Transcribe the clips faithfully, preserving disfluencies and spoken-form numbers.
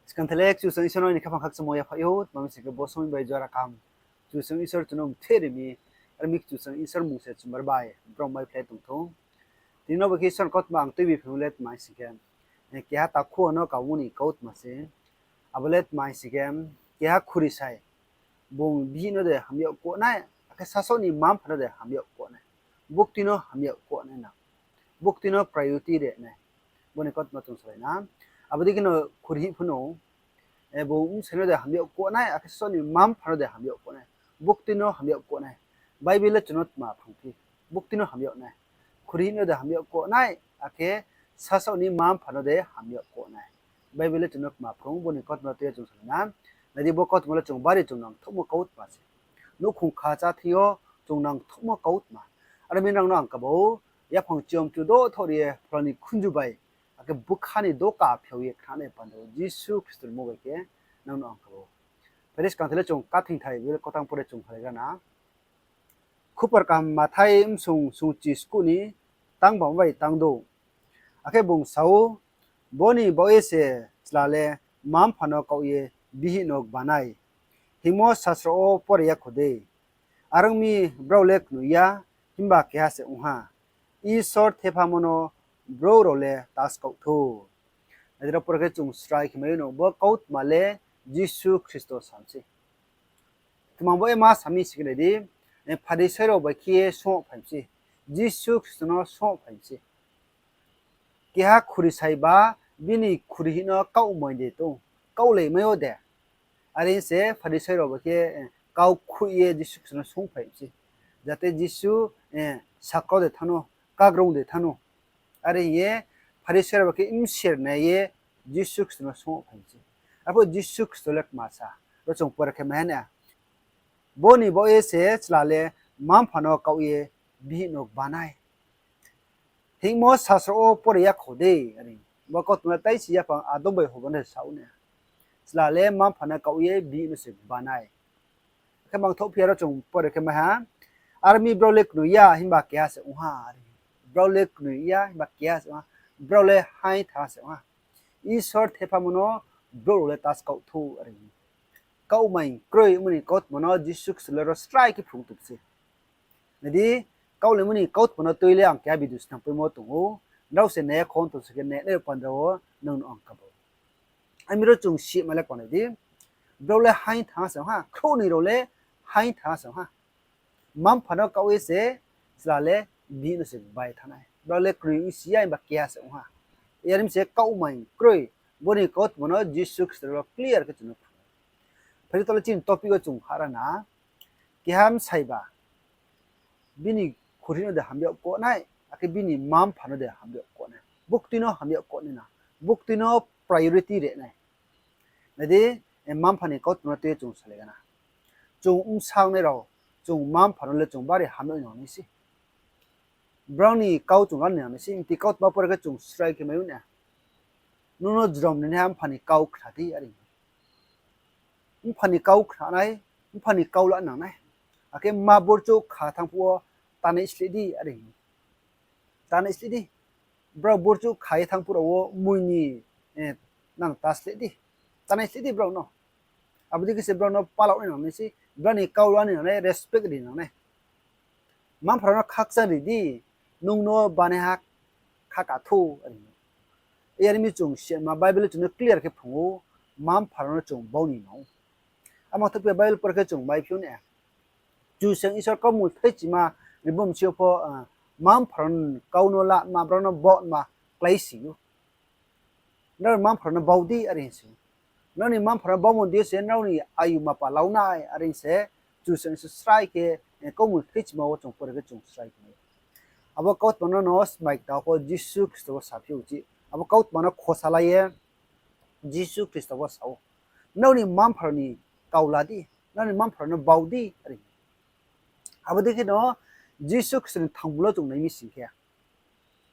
Skang tha le Kchusoyang Isor no aini khaphang khakchangmo yaphaih ou, tma mi sing khe bo somoi bai jora kaham Kchusoyang Isor chung no mthe ri mi, are mi Kchusoyang Isor mmung se chumbar bai brom bai phlai tong thou. Tini no bo khe Isor ni kautma ang tuibi phai le tma sing khe, keha takhu no kamo ni kautma se, abo le tma sing khe, keha khurisai, bung bihih no de hamyag kuh nai, akhe sasaoh ni mma-mpha no de hamyag kuh nai, buktui no hamyag kuh nai na, buktui no priority ri nai, bo ni kautma chung salai na. Abo dei kheno khurihih pho no, bung bsai no de hamyag kuh nai, akhe sasaoh ni mma-mpha no de hamyag kuh nai, buktui no hamyag kuh nai, Bible le chung no tma phrung phi, buktui no hamyag nai, khurihih no de hamyag kuh nai, akhe sasaoh ni mma-mpha no de hamyag kuh nai, Bible le chung no tma phrung, bo ni kautma tui ye chung salai na. Nai di, bo kautma le chung bari chung nangthouhmo kautma se, nouhkhong kha chá thing yo chung nangthouhmo kautma. Are mi nang no ang kabo, yaphang chiyom chu dothouh ri ye phola ni khunju bai, akhe bkha ni doka phiao ye khnanai panda wo Jisu Khristo ni mmung bai khe nang no ang kabo. Phai di, skang tha le chung kathing thai Bible kautang pore chung halai gana. Khupor kaham Mathai bsung sungchi skuh ni tang bam bai tang douh. Akhe bung sa ou, bo ni baoh ye se chla le mma-mpha no kaoh ye bihih no gba nai hingmo sasro wo pore ya kho dei? Are ong mi, brao le knoi ya, himba keha se ong ha. Isor thephamo no brouh rao le ta skaoh thou. Nai di, ro pore khe chung srai khe mai ou no, bo kautma le Jisu Khristo sa mi se. Tma bo ye ma sa mi sing khe nai di, Pharisai rao bai khe ye sung phai mi se, Jisu Khristo no sung phai mi se. Keha khurisai ba bini khurihih no kaohmai de tong, kaohlaimai ou de? Are hing se Pharisai rao bai khe kau khuih ye Jisu Khristo no sung phai mi se, jate Jisu sakau de thanng no, kagrong de thanng no. Are hing ye Pharisai rao bai khe mser nai ye Jisu Khristo no sung phai mi se. Arphuh Jisu Khristo le kma sa, ro chung pore khe mai ha na, bo ni baoh ye se chla le mma-mpha no kaoh ye bihih no gba nai hingmo sasro wo pore ya kho dei? Are bo kautma le taisi yaphang adong bai hobo no sa ou na. Chla le mma-mpha no kaoh ye bihih no se gba nai. Akhe mangthouh phi ya, ro chung pore khe mai ha, are mi, brao le knoi ya, himba keha se ong ha. Are brao le knoi ya, himba keha se ong ha. Brao le haing thanng se ong ha. Isor thephamo no brouh rao le ta skaoh thou. Are kaohmai kroi ongmo ni kautma no Jisu Khristo le ro srai khe phrung tong se. Nai di, kaohlaimo ni kautma no tui le ang keha video snam paimo tong ou. Nrao se nai ya khon tong se khe, nai nai rao panda wo nang no ang kabo. Ami ro chung sima le kma nai di, brao le haing thanng se ong ha, khrouhnoi rao le haing thanng se ong ha. Mma-mpha no kaoh ye se chla le bihih no se bai thanng nai. Brao le knoi ongsi ya, himba keha se ong ha. Yar mi se kaohmai kroi, bo ni kautma no Jisu Khristo ro clear khe chung no phrung. Phai di, taoh le chini topic wo chung hahra na, keha bsai ba bini khurihih no de hamyag kuh nai, akhe bini mma-mpha no de hamyag kuh nai, buktui no hamyag kuh nai na, buktui no priority ri nai. Nai di, mma-mpha ni kautma no tui ye chung salai gana. Chung bsa ongnai rao, chung mma-mpha no le chung bari hamyag nang nai se. Brao ni kau chung la ni nang nai se, mti kautma pore khe chung srai khe mai ou na. Nung no jrom rinaiha mpha ni kau khna di, are hing ou. Mpha ni kau khna nai, mpha ni kau la nang nai. Akhe mma burchouh kha thanng phuh wo, tanai sleh di, are hing ou. Tanai sleh di. Brao burchouh kha ye thanng phuh rao wo mui ni nang ta sleh di. Tanai sleh di brao no. Abo dei khe se brao no palaoh nai nang nai se, brao ni kau la ni nang nai, respect ri nang nai. Mma-mpha rao no khakchang ri di, nung no banaiha kha ka thou, are hing ou. Yar mi chung sima, Bible chung no clear khe phrung ou, mma-mpha rao no chung bau ni nang ou. Amo thouh phi ya, Bible pore khe chung maiphi ou na. Kchusoyang Isor kaumul thaichima rimo msi yo pho, mma-mpha rao ni kau no la ma, brao no bau ma kláisi ou. Nrao ni mma-mpha rao no bau di, are hing se. Nrao ni mma-mpha rao no baumo ni deing yo se nrao ni ayu mapa lau nai, are hing se Kchusoyang Isor srai khe, kaumul thaichima wo chung pore khe chung srai khe mai ou. Abo kautma no no smai kta pho Jisu Khristo wo saphi ou chi. Abo kautma no khosa la ye Jisu Khristo wo sa ou, nrao ni mma-mpha rao ni kau la di, nrao ni mma-mpha rao no bau di, are hing. Abo dei kheno Jisu Khristo ni thangmo no chung nai mi sing khe,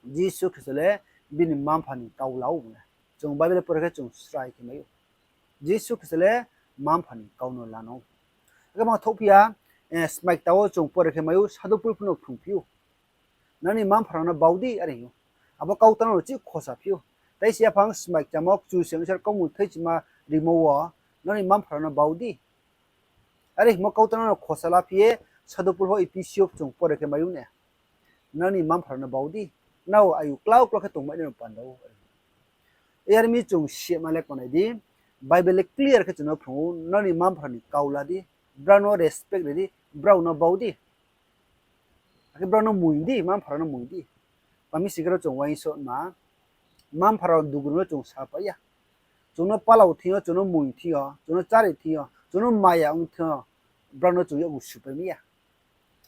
Jisu Khristo le bini mma-mpha ni kau la ou le. Chung Bible pore khe chung srai khe mai ou. Jisu Khristo le mma-mpha ni kau no la nang ou. Akhe ma thouh phi ya, smai kta wo chung pore khe mai ou, Sadhu Pol pho no phrungphi ou. Nrao ni mma-mpha rao no bau di, are hing ou. Abo kautma no chih khosa phi ou. Tei se yaphang smai kchamo Kchusoyang Isor kaumul thaichima rimo wo, nrao ni mma-mpha rao no bau di. Are hingmo kautma no khosa la phi ye, Sadhu Pol pho Ephesus chung pore khe mai ou na. Nrao ni mma-mpha rao no bau di, nrao ayu klau klau khe tongmai nai no panda ou. Yar mi chung sima le kmanai di, Bible le clear khe chung no phrung ou, nrao ni mma-mpha rao ni kau la di, brao no respect ri di, brao no bau di. Akhe brao no moing di, mma-mpha rao no moing di. Tma mi sing khe ro chung uaingsouhma, mma-mpha rao dugu no chung sapai ya. Chung no palau thing yo, chung no moing thing yo, chung no chári thing yo, chung no maya ong thing yo, brao no chung yakgu supai mi ya.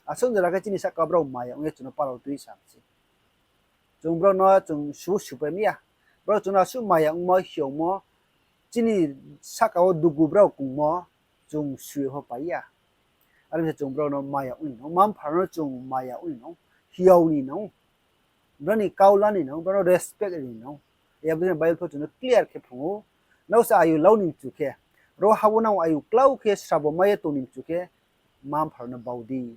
Asuh jora khe chini sahka brao maya ong ye chung no palau tui sa se. Chung brao no chung suh supai mi ya. Brao chung no asuh maya ongmo, hiaomo, chini sahka wo dugu brao kongmo, chung su ye pho pai ya. Are mi se chung brao no maya ong ni nang, mma-mpha rao no chung maya ong ni nang, hiao ni nang, brao ni kau la ni nang, brao no respect ri ni nang. Abo dei khe Bible pho chung no clear khe phrung ou. Nrao se ayu lau ni mchu khe, ro ha wo nang ayu klau khe srabo mai ye tong ni mchu khe, mma-mpha rao no bau di.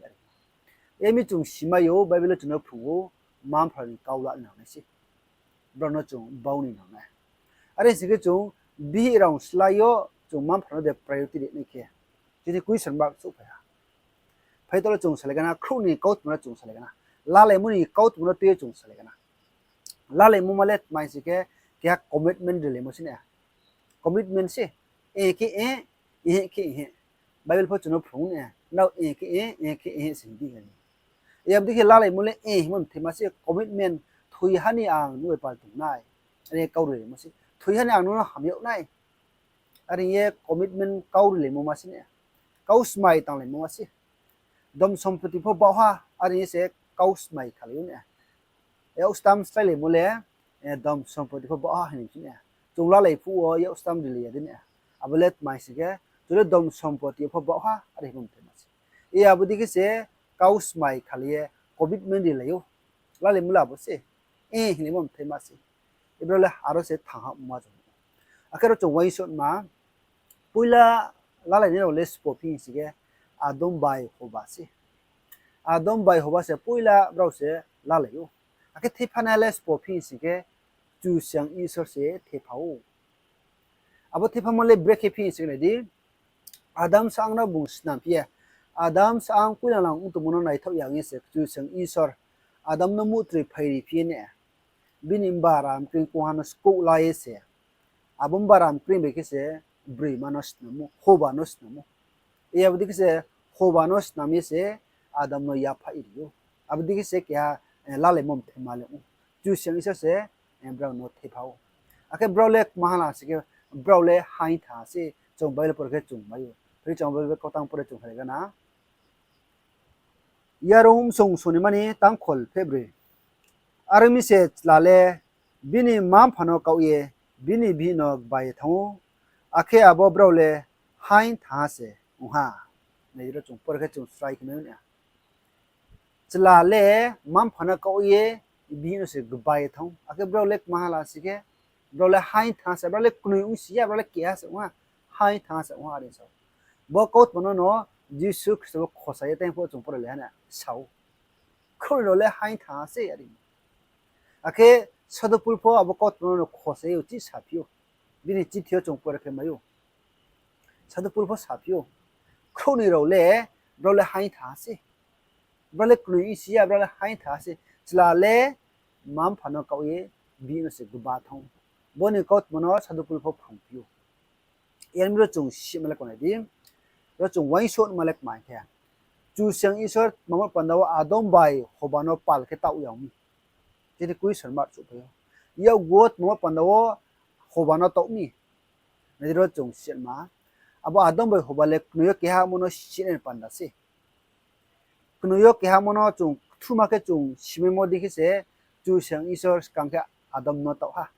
Are mi chung simai ou, Bible le chung no phrung ou, mma-mpha rao ni kau la ni nang nai se. Brao no chung bau ni nang nai. Are sing khe chung bihih rao slái yo chung mma-mpha rao no de priority ri nai khe, chini question mark souhphai ha. Phai to le chung salai gana, khrouh ni kautma no chung salai gana, lalaimo ni kautma no tui ye chung salai gana. Lalaimo ma le tma hing sing khe, keha commitment rilaimo se na. Commitment se, eh khe eh, eh khe eh. Bible pho chung no phrung na, nrao eh khe eh, eh khe eh se hing di. Abo dei khe lalaimo le eh hingmo mthaima se, commitment, thoi ha ni ang nung bai pal tong nai. Are kau rilaimo se, thoi ha ni ang nung no ham yag nai. Are ye commitment kau rilaimo ma se na, kau smai tanglaimo ma se. Dom sompoti pho baoh ha, are ye se kau smai khalai ou na. Yak stam sláilaimo le, dom sompoti pho baoh ha hing ni se na. Chung lalai phuh wo yak stam rilai ya di na. Abo le tma hing sing khe, chung le dom sompoti pho baoh ha, are hingmo mthaima se. Abo dei khe se kau smai khalai ye commitment rilai ou. Lalaimo le abo se, eh hinglaimo mthaima se. Brao le aro se thanng ha ma chung. Akhe ro chung uaingsouhma, poila lalainai rao le sbo phi hing sing khe, Adam bai Hoba se. Adam bai Hoba se poila brao se lalai ou. Akhe thephanai le sbo phi hing sing khe, Kchusoyang Isor se thepha ou. Abo thephamo le brekhe phi hing sing khe nai di, Adam saang no bung snam phi ye, Adam saang koilang lang ong tongmo no naithaoh ya ong ye se Kchusoyang Isor Adam no muhtroi phairi phi ye na, bini mbaram kring kongha no skouh la ye se, abo mbaram kring bai khe se broima no snam ou, Hoba no snam ou. Abo dei khe se Hoba no snam ye se Adam no yaphaih ri ou. Abo dei khe se keha lalaimo mthaima le ou. Kchusoyang Isor se brao no thepha ou. Akhe brao le kmaha la sing khe, brao le haing thanng se, chung Bible por khe chung mai ou. Phai di chung Bible kautang pore chung phai gana. Yarung bsong song ni mani tangkhol phehbroi. Are mi se chla le bini mma-mpha no kaoh ye bini bihih no gba ye thanng ou, akhe abo brao le haing thanng ha se ong ha. Nai di ro chung pore khe chung srai khe mai ou na. Chla le mma-mpha no kaoh ye bihih no se gba ye thanng ou, akhe brao le kmaha la sing khe, brao le haing thanng ha se, brao le knoi ongsi ya, brao le keha se ong ha, haing thanng ha se ong ha, are sa ou. Bo kautma no no Jisu Khristo bo khosa ye tei pho chung pore le ha na sa ou. Khrouhnoi rao le haing thanng ha se, are. Akhe Sadhu Pol pho abo kautma no no khosa ye uchih saphi ou. Bini chithi yo chung pore khe mai ou. Sadhu Pol pho saphi ou. Khrouhnoi rao le, brao le haing thanng ha se. Brao le knoi ongsi ya, brao le haing thanng ha se. Chla le mma-mpha no kaoh ye bihih no se gba thanng ou. Bo ni kautma no Sadhu Pol pho phrungphi ou. Yar mi ro chung sima le kmanai di, ro chung uaingsouhma le kmai khe, Kchusoyang Isor tmamo panda wo Adam bai Hoba no pal khe taoh ya ong mi? Chini question mark souhphai ou. Yakgu wo tmamo panda wo Hoba no taoh mi? Nai di ro chung sima, abo Adam bai Hoba le knoi yo kehamo no sinai panda se. Knoi yo kehamo no chung kthuma khe chung simaimo dei khe se Kchusoyang Isor skang khe Adam no taoh ha.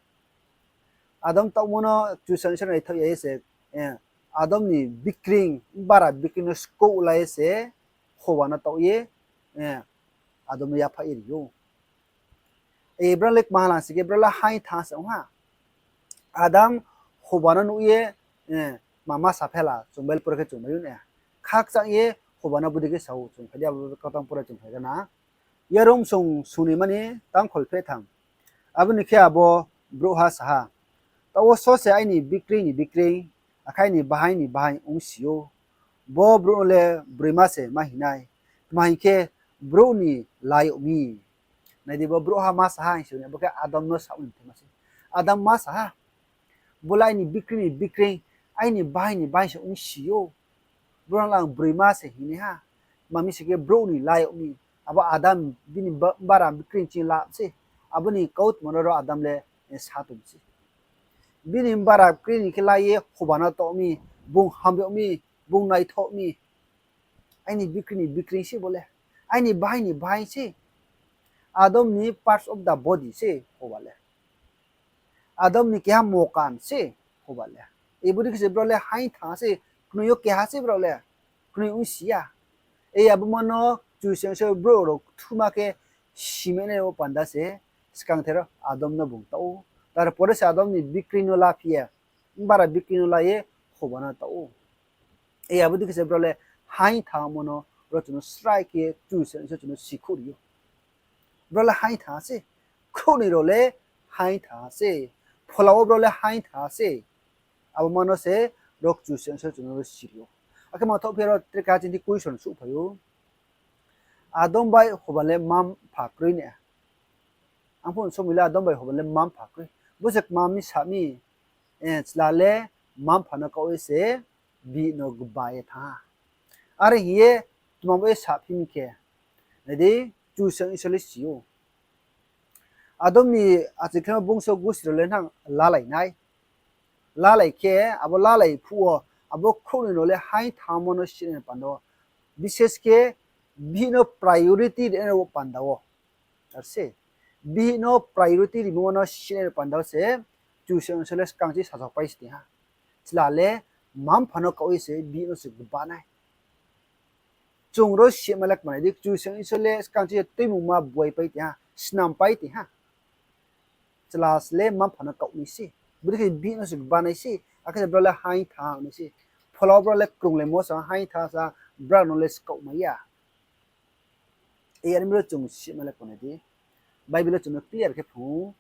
Adam taohmo no Kchusoyang Isor naithaoh ya ye se, Adam ni bikreing, bara bikreing no skouh la ye se Hoba no taoh ye, Adam no yaphaih ye ri ou. Brao le kmaha la sing khe, brao le haing thanng se ong ha. Adam Hoba no nuh ye, mama saphaila chung Bible pore khe chung mai ou na. Khakchang ye Hoba no bodei khe sa ou, chung phai di abo kautang pore chung phai gana. Yarung bsong song ni mani tangkhol phehtham. Abo ni khe abo brouhha sa ha, Taoh wo so se aini bikreing ni bikreing, Akhe aini bahaing ni bahaing ongsi ou. Bo brouh no le broima se ma hing nai. Tma hing khe, brouh ni la yag mi. Nai di, bo brouhha ma sa ha hing si ou, bo khe Adam no sa ou ni thema se. Adam ma sa ha, bo le aini bikreing ni bikreing, aini bahaing ni bahaing se ongsi ou. Brouh no le ang broima se hing nai ha. Tma mi sing khe, brouh ni la yag mi. Abo Adam bini ba-, mbara bikreing ching la se. Abo ni kautma no ro Adam le, eh, sa tong se. Bini mbara bikreing ni khe la ye hoba no tong mi, bung ham yag mi, bung naithoh mi. Aini bikreing ni bikreing se bo le. Aini bahaing ni bahaing se. Adam ni parts of the body se hoba le. Adam ni keha mokan se hoba le. Abo dei khe se brao le haing thanng se, knoi yo keha se brao le, knoi ongsi ya. E abo ma no Kchusoyang Isor brouh rao kthuma khe simai nai wo panda se, skangther Adam no bung taoh ou. Tarpore se Adam ni bikreing no la phi ye, mbara bikreing no la ye hoba no taoh ou. E abo dei khe se brao le haing thanngmo no ro chung no srai khe Kchusoyang Isor chung no sikhouh ri ou. Brao le haing thanng se, khrouhnoi rao le haing thanng se, phola wo brao le haing thanng se. Abo ma no se ro Kchusoyang Isor chung no siri ou. Akhe mangthaoh phi ro tre keha chini question souhphai ou. Adam bai hoba le mma-mpha kroi na? Ang pho somoi le Adam bai hoba le mma-mpha kroi. Bo se kma mi sa mi, eh, chla le mma-mpha no kaoh ye se bihih no gba ye thanng ha. Are hing ye tma bo ye saphi mi khe, nai di, Kchusoyang Isor le si ou. Adam ni achikhlaimo bungso gusti rao le nang lalai nai. Lalai khe, abo lalai phuh wo, abo khrouhnoi rao le haing thanngmo no sinai ni panda wo, bises khe bihih no priority rinai ni panda wo. Ar se, bihih no priority rimo no sinai ni panda wo se, Kchusoyang Isor le skang chi sasaopai se tong ha. Chla le mma-mpha no kaoh ye se bihih no se gba nai. Chung ro sima le kmanai di, Kchusoyang Isor le skang chi tuimungma buaipai tong ha, snampai tong ha. Chla le mma-mpha no kaoh nai se, bodei khe bihih no se gba nai se, akhe se brao le haing thanng nai se. Phola wo brao le krunglaimo sa, haing thanng sa, brao no le skaohmai ya. E are mi ro chung sima le kmanai di. Bible wo chung no clear khe phrung ou,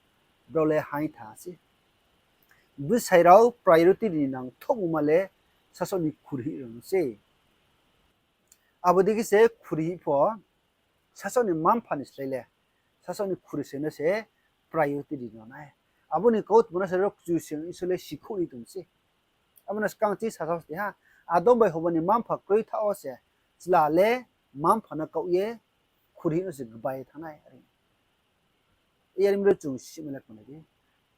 brao le haing thanng se. Bsai rao priority ri ni nangthouhmungma le sasaoh ni khuri hih rao no se. Abo dei khe se khuri hih pho, sasaoh ni mma-mpha ni slái le, sasaoh ni khuri se no se priority ri no nai. Abo ni kautma no se ro Kchusoyang Isor le sikhouh ri tong se. Abo no skang chi sasaoh se tong ha, Adam bai hoba ni mma-mpha kroi thaoh wo se, chla le mma-mpha no kaoh ye khuri hih no se gba ye thanng nai. Are, e are mi ro chung sima le kmanai di.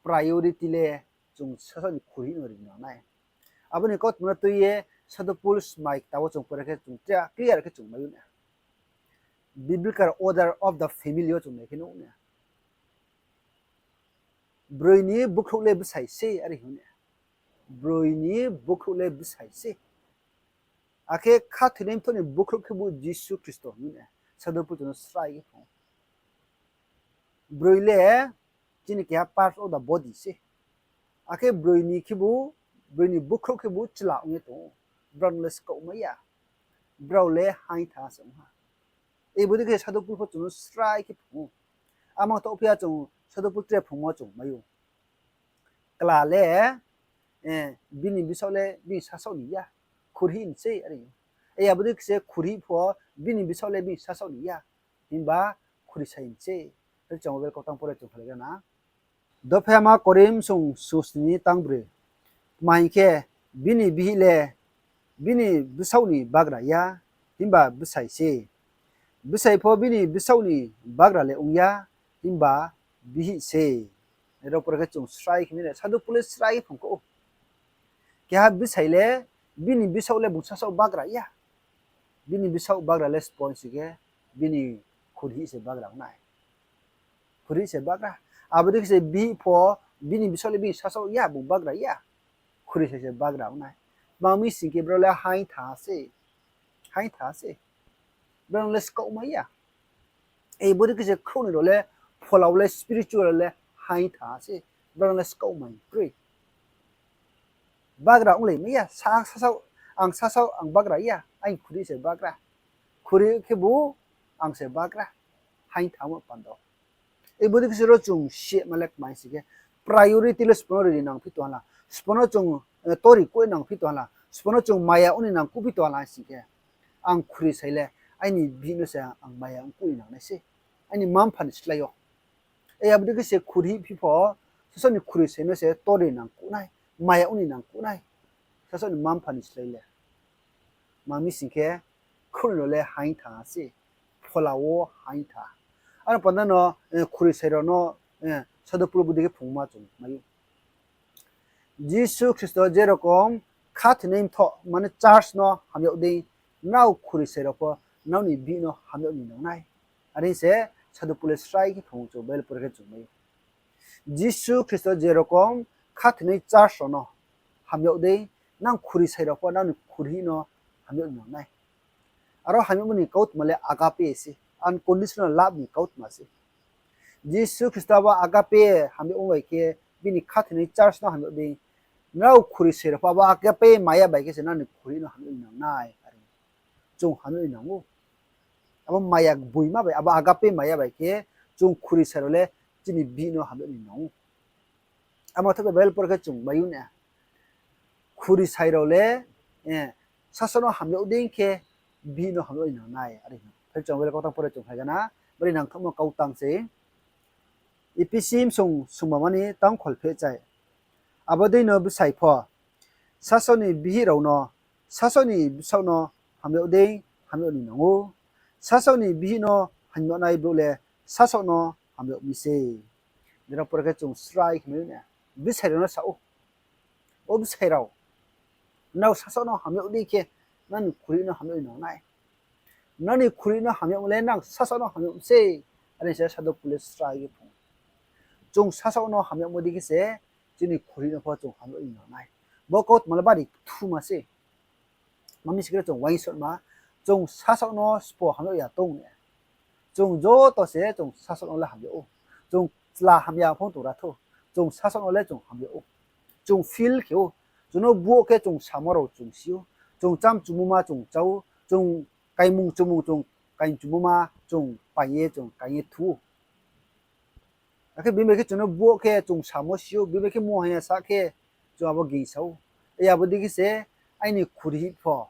Priority le chung sasaoh ni khuri hih no ri no nai. Abo ni kautma no tui ye Sadhu Paul smai kta wo chung pore khe chung clear khe chung mai ou na. Biblical order of the family wo chung nai khe nuh na. Broi ni bukhrouh le bsai se, are hing ou na. Broi ni bukhrouh le bsai se. Akhe khathoinai mthoh ni bukhrouh khebu Jisu Khristo hing ou na. Sadhu Paul chung no srai khe phrung ou. Broi le chini keha part of the body se. Akhe broi ni khebu, broi ni bukhrouh khebu chla ong ye tong ou. Brao no le skaohmai ya. Brao le haing thanng se ong ha. E bodei khe Sadhu Paul pho chung no srai khe phrung ou. Amang thaoh phi ya chung Sadhu Paul tre phrungmo chung mai ou. Chla le, eh, bini bsaoh le bini sasaoh ni ya, khuri hih ni se, are ou. E abo dei khe se khuri hih pho bini bsaoh le bini sasaoh ni ya, himba khuri sai ni se. Are chung Bible kautang pore chung khalai na. Dopheama Korinth sung sni ni tang broi. Tma hing khe, bini bihih le bini bsaoh ni bagra ya, himba bsai se. Bsai pho bini bsaoh ni bagra le ong ya, himba bihih se. Aro pore khe chung srai khe mi le, Sadhu Paul le srai khe phrung kho ou. Keha bsai le bini bsaoh le bung sasaoh bagra ya. Bini bsaoh bagra le sbo hing si khe, bini khuri hih se bagra ong nai. Khuri hih se bagra. Abo dei khe se bihih pho bini bsaoh le bini sasaoh ya, bung bagra ya. Khuri sai se bagra ong nai. Tma mi sing khe brao le haing thanng se. Haing thanng se. Brao no le skaohmai ya. E bodei khe se khrouhnoi rao le, phola wo le, spiritual le haing thanng se. Brao no le skaohmai kroi. Bagra onglai mai ya, sa-, sasaoh, ang sasaoh, ang bagra ya, aini khuri se bagra. Khuri khebu ang se bagra. Haing thanngmo panda wo. E bodei khe se ro chung sima le kmai si khe, priority le sbo no ri ni nangphi tong ha la. Sbo no chung tori kuh nang phi tong ha la, sbo no chung maya ong ni nang kuh phi tong ha la sing khe, ang khuri sai le, aini bihih no se ang maya ong kuh ni nang nai se, aini mma-mpha ni slái yo. Abo dei khe se khuri phi pho, sasaoh ni khuri sai no se tori nang kuh nai, maya ong ni nang kuh nai, sasaoh ni mma-mpha ni slái le. Ma mi sing khe, khrouhnoi rao le haing tha se, phola wo haing tha. Aro panda no, khuri sai rao no, Sadhu Pol bo dei khe phrungma chung mai ou. Jisu Khristo je rokom khathoinai mthoh, mane church no ham yag dei, nrao khuri sai rao pho nrao ni bihih no ham yag ni nang nai. Are se Sadhu Pol le srai khe phrung ou, chung Bible pore khe chung mai ou. Jisu Khristo je rokom khathoinai church rao no ham yag dei, nang khuri sai rao pho nrao ni khuri no ham yag ni nang nai. Aro ham yagmo ni kautma le agape se, unconditional love ni kautma se. Jisu Khristo abo agape ham yagmo bai khe, bini khathoinai church no ham yag dei, nrao khuri sai rao pho abo agape maya bai khe se nrao ni khuri no ham yag ni nang nai, are chung ham yag ni nang ou. Abo maya gboima bai, abo agape maya bai khe, chung khuri sai rao le chini bihih no ham yag ni nang ou. Amo thai Bible pore khe chung mai ou na. Khuri sai rao le, sasaoh no ham yag dei khe, bihih no ham yag ni nang nai, are. Phai chung Bible kautang pore chung phai gana, bari nangthouhmo kautang se. Ephesi bsung sungba mani tang kholphehchai. Abo dei no bsai pho, sasaoh ni bihih rao no, sasaoh ni bsaoh no ham yag dei, ham yag ni nang ou. Sasaoh ni bihih no ham yag nai brouh le, sasaoh no ham yag mi se. Jera pore khe chung srai khe mai ou na. Bsai rao no sa ou. O bsai rao, nrao sasaoh no ham yag dei khe, nrao ni khuri no ham yag ni nang nai. Nrao ni khuri no ham yagmo le nang sasaoh no ham yag mi se, are se Sadhu Pol le srai khe phrung ou. Chung sasaoh no ham yagmo dei khe se, chini khuri no pho chung ham yag ni nang nai. Bo kautma le bari kthuma se. Ma mi sing khe chung uaingsouhma, chung sasaoh no sbo ham yag ya tong ne. Chung joto se chung sasaoh no le ham yag ou. Chung chla hamya pho tong ra thou, chung sasaoh no le chung ham yag ou. Chung feel khe ou. Chung no buh khe chung samo rao chung si ou. Chung cham chumoma chung chá ou. Chung kaimung chumung chung kaimung chumoma chung pai ye chung kai ye thu ou. Akhe bini bai khe chung no buh khe chung samo si ou, bini bai khe mungha ya sa khe chung abo gingsa ou. Abo dei khe se aini khuri pho,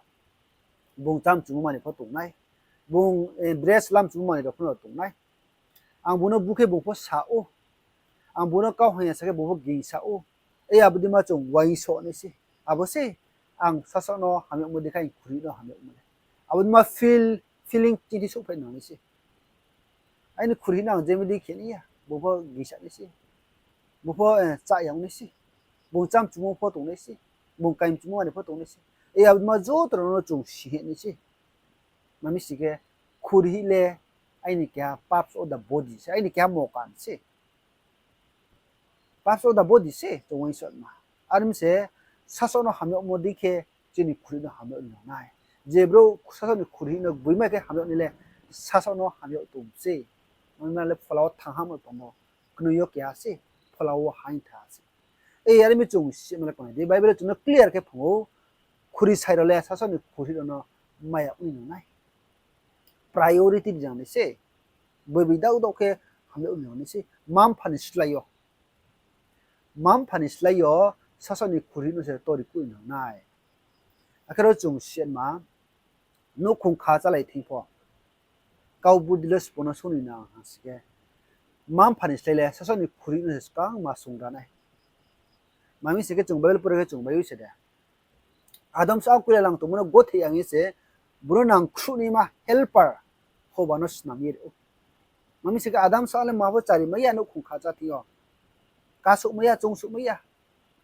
bung cham chumoma ni pho tong nai, bung dress lam chumoma ni rao pho no tong nai. Ang bung no buh khe bung pho sa ou, ang bung no kau hamya sa khe bung pho gingsa ou. Abo dei ma chung uaingsouh nai se. Abo se ang sasaoh no ham yagmo dei khe aini khuri no ham yagmo le. Abo dei ma feel, feeling chini souhphai nang nai se. Aini khuri no ang je mi dei khe nai ya, bung pho gingsa nai se. Bung pho chá ya ong nai se. Bung cham chumo pho tong nai se. Bung kaimung chumo mani pho tong nai se. Abo dei ma joto rao no chung si heh nai se. Ma mi sing khe, khuri le aini keha parts of the body se, aini keha mokan se. Parts of the body se, chung uaingsouhma. Are mi se, sasaoh no ham yagmo dei khe, chini khuri no ham yag ni nang nai. Je brouh sasaoh ni khuri no gboima khe ham yag nai le, sasaoh no ham yag tong se. Mani ma le phola wo thanng ha mo tongmo, knoi yo keha se, phola wo haing tha se. Are mi chung sima le kma di, Bible chung no clear khe phrung ou, khuri sai rao le sasaoh ni khuri rao no maya ong ni nang nai. Priority ri nang nai se. Boi boi dao dao khe ham yag ong ni nang nai se. Mma-mpha ni slái yo, mma-mpha ni slái yo sasaoh ni khuri no se tori kuh ni nang nai. Akhe ro chung sima, nouhkhong kha chálai thing pho, kau budi le sbo no sung ni nang ha sing khe, mma-mpha ni slái le sasaoh ni khuri no se skang ma sung ra nai. Ma mi sing khe chung Bible pore khe chung mai ou se de. Adam sa akui le lang tongmo no gothei yang ye se, bung no nangkhruh naima helper hoba no snam ye ri ou. Ma mi sing khe Adam sa le ma pho chari mai ya nouhkhong kha chá thing yo. Kasouh mai ya, choungsouh mai ya.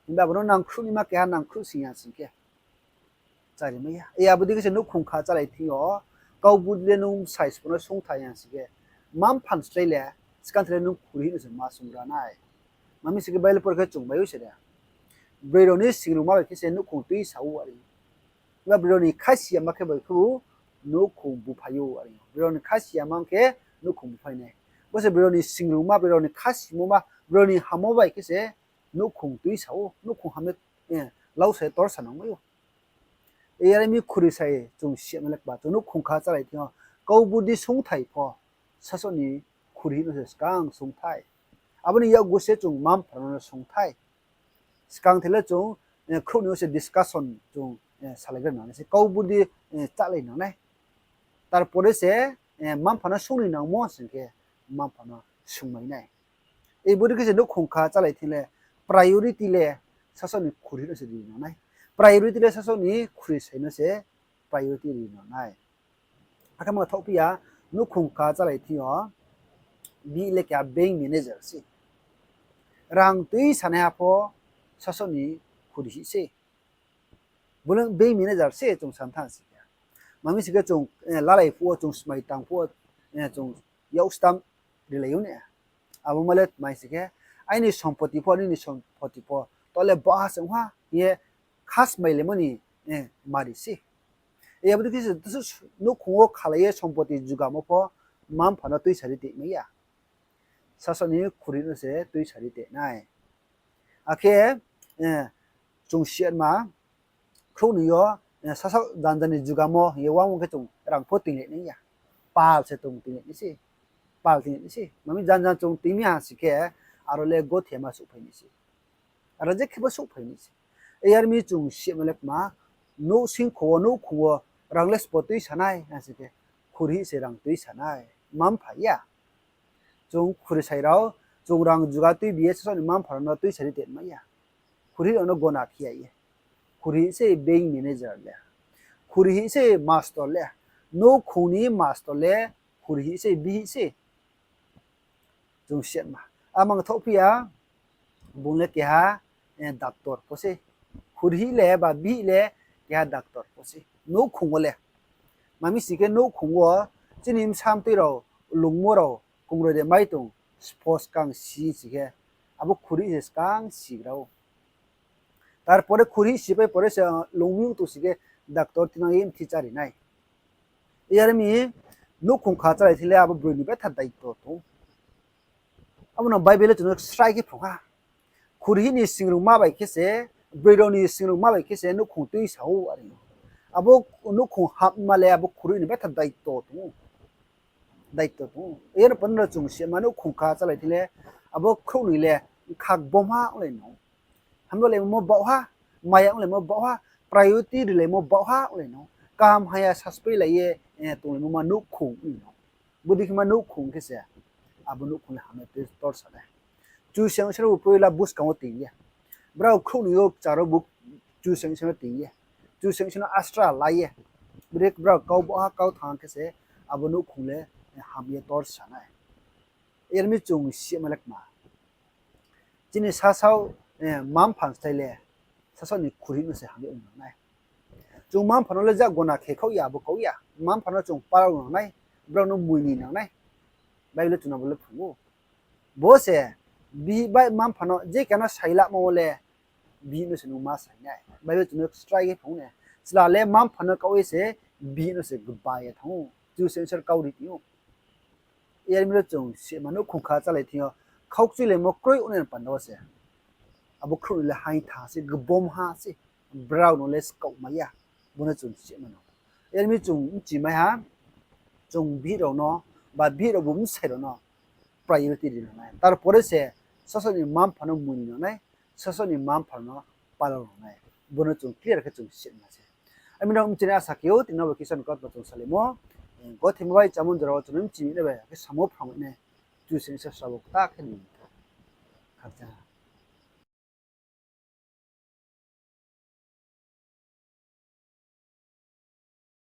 Himba bung no nangkhruh naima keha nangkhruh sing ya sing khe chari mai ya. Abo dei khe se nouhkhong kha chálai thing yo, kau budi le nung bsai sbo no sung tha yang sing khe, mma-mpha ni slái le, skang the le nung khuri no se ma sung ra nai. Ma mi sing khe Bible pore khe chung mai ou se de. Broi rao ni singrungma bai khe se nouhkhong tuisa ou are. Himba broi rao ni khasi yama khe bai khe ou nouhkhong buphai ou are. Broi rao ni khasi yama khe nouhkhong buphai nai. Bo se broi rao ni singrungma, broi rao ni khasimoma, broi rao ni hammo bai khe se nouhkhong tuisa ou, nouhkhong ham ye, lau sa ye tor sa nang mai ou. Are mi khuri sai chung sima le kma, chung nouhkhong kha chálai thing yo, kau budi sungthai pho, sasaoh ni khuri no se skang sungthai. Abo ni yakgu se chung mma-mpha rao no sungthai. Skang the le chung khrouhnoi yo se discussion chung salaigra nangnai se, kau budi chálai nangnai. Tarpore se mma-mpha no sung ni nangmo sing khe mma-mpha no sungmai nai. Bodei khe se nouhkhong kha chálai thing le priority le sasaoh ni khuri no se ri nangnai. Priority le sasaoh ni khuri sai no se priority ri nangnai. Akhe ma thaohphi ya, nouhkhong kha chálai thing yo bihih le keha bank manager se. Rang tuisanaiha pho sasaoh ni khuri hih se. Bo le bank manager se chung sa thanng si khe. Mami si khe chung lalai phuh wo, chung smai tang phuh wo, chung yak stamp rilai ou ne. Abo ma le tmai si khe, aini sompoti pho, nini sompoti pho, to le baha se ong ha hing ye khasmailaimo ni mari se. Abo dei khe se nouhkhong wo khalai ye sompoti jugamo pho mma-mpha no tuisari tongmai ya. Sasaoh ni khuri no se tuisari tong nai. Akhe chung sima khrouhnoi yo sasaoh janja ni jugamo hing ye wang khe chung rang pho tingla nai ya. Pal se tong tingla nai se. Pal tingla nai se. Mami janja chung tingmi ha si khe aro le gothema souhphai nai se. Aro je khe bo souhphai nai se. Yar mi chung sima le kma, nouhsingkho wo, nouhkhong wo rang le sbo tuisa nai ha si khe, khuri hih se rang tuisa nai. Mma-mpha ya. Chung khuri sai rao, chung rang juga tuibi ye sasaoh ni mma-mpha rao no tuisari tongmai ya. Khuri hih rao no gona khe ya ye. Khuri hih se bank manager le. Khuri hih se master le. Nouhkhong ni master le, khuri hih se, bihih se. Chung sima. Amang thaohphi ya, bung le keha doctor pho se. Khuri hih le ba bihih le keha doctor pho se. Nouhkhong wo le. Mami si khe nouhkhong wo chini bsa mtoi rao, lungmo rao, kongroi de mai tong, sbo skang si si khe, abo khuri se skang sigra ou. Tarpore khuri sipai pore se lungmi tong si khe doctor tinang ye mthi chári nai. Yar mi nouhkhong kha chálai thing le abo broi ni betha daito tong ou. Abo no Bible le chung no srai khe phrung ha. Khuri hih ni singrungma bai khe se, broi rao ni singrungma bai khe se nouhkhong tuisa ou are. Abo nouhkhong hapma le abo khuri ni betha daito tong ou. Daito tong ou. Yar panda chung sima nouhkhong kha chálai thing le, abo khrouhnoi le kha gbomha onglai nang ou. Hamlaimo baoh ha, maya onglaimo baoh ha, priority rilaimo baoh ha onglai nang ou. Kaham haya saspailai ye tonglaimo ma nouhkhong onglai nang ou. Bodei khe ma nouhkhong khe se, abo nouhkhong le hamya tor sa nai. Kchusoyang Isor bo poila buskang wo ting ye. Brao khrouhnoi yo kchar wo bu Kchusoyang Isor no ting ye. Kchusoyang Isor no asra la ye. Bodei brao kau baoh ha kau thanng khe se, abo nouhkhong le hamya tor sa nai. Yar mi chung sima le kma. Chini sasaoh mma-mpha slái le, sasaoh ni khuri no se hamya ong nang nai. Chung mma-mpha no le ja gona khe khaoh ya, abo kau ya. Mma-mpha no chung pal nang nai, brao no moini nang nai. Bible chung no bo le phrung ou. Bo se, bihih bai mma-mpha no je keha no sailamo wo le, bihih no se nung ma sai nai. Bible chung no srai khe phrung ne. Chla le mma-mpha no kaoh ye se, bihih no se gba ye thanng ou. Kchusoyang Isor kau ri tong ou. Yar mi le chung sima nouhkhong kha chálai thing yo, khaukchuilaimo kroi ongnai panda wo se. Abo khrouhnoi le haing tha se, gbomha se, brao no le skaohmai ya, bo no chung sima nang. Yar mi chung bchimai ha, chung bihih rao no, ba bihih rao bu bsai rao no priority ri nang nai. Tarpore se sasaoh ni mma-mpha no moini nang nai, sasaoh ni mma-mpha no pal nang nai. Bo no chung clear khe chung sima se. Ami no bchini asa khe ou, tini no bo khe Isor ni kautma chung salaimo. Gothe ma bai chámung jora wo chung no bchimi nai bai khe samo phrang nai. Kchusoyang Isor srabo kta khe ni. Khakchang ha.